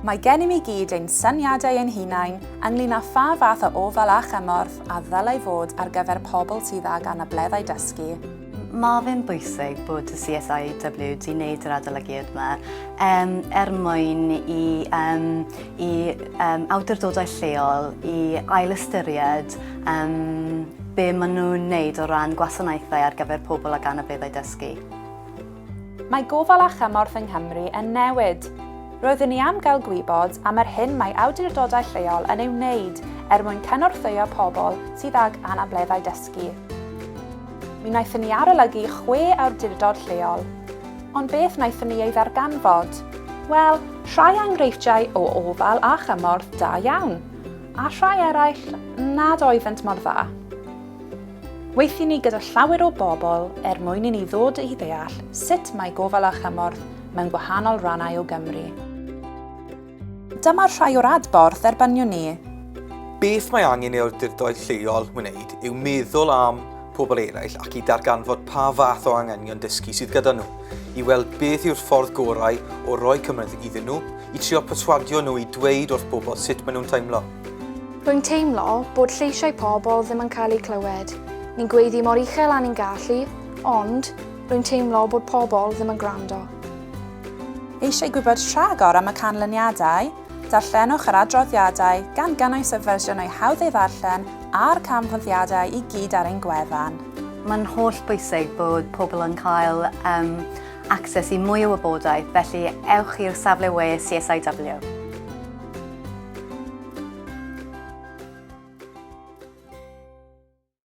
Mae gennym i gyd ein syniadau ein hunain ynglŷn â pha fath o ofal a chymorth a ddylai fod ar gyfer pobl sydd ag anableddau dysgu. Mae fe'n bwysig bod y CSIW wedi wneud yr adolygiad yma um, er mwyn i, um, i um, awdurdodau lleol i ailystyried um, be maen nhw'n wneud o ran gwasanaethau ar gyfer pobl ag anableddau dysgu. Mae gofal a chymorth yng Nghymru yn newid. Roeddwn i am gael gwybod am yr hyn mae awdurdodau lleol yn ei wneud er mwyn cynorthwyo pobl sydd ag anableddau dysgu. Mi wnaethon ni arolygu chwe awdurdod lleol. Ond beth wnaethon ni ei ddarganfod? Wel, rhai enghreifftiau o ofal a chymorth da iawn, a rhai eraill nad oeddent mor dda. Weithion ni gyda llawer o bobl er mwyn i ni ddod i ddeall sut mae gofal a chymorth mewn gwahanol rannau o Gymru. Dyma rhai o'r adborth dderbyniwn ni. Beth mae angen i awdurdod lleol wneud yw meddwl am pobl eraill ac i darganfod pa fath o anghenion dysgu sydd gyda nhw, i weld beth yw'r ffordd gorau o roi cymorth iddyn nhw, i trio perswadio nhw i dweud wrth bobl sut maen nhw'n teimlo. Rwy'n teimlo bod lleisiau pobl ddim yn cael eu clywed. Ni'n gweiddi mor uchel â ni'n gallu, ond rwy'n teimlo bod pobl ddim yn gwrando. Eisiau gwybod rhagor am y canlyniadau? Darllenwch yr adroddiadau, gan gynnwys y fersiynau hawdd ei ddarllen a'r canfyddiadau i gyd ar ein gwefan. Mae'n holl bwysig bod pobl yn cael um, access i mwy o wybodaeth, felly ewch i'r safle we CSIW.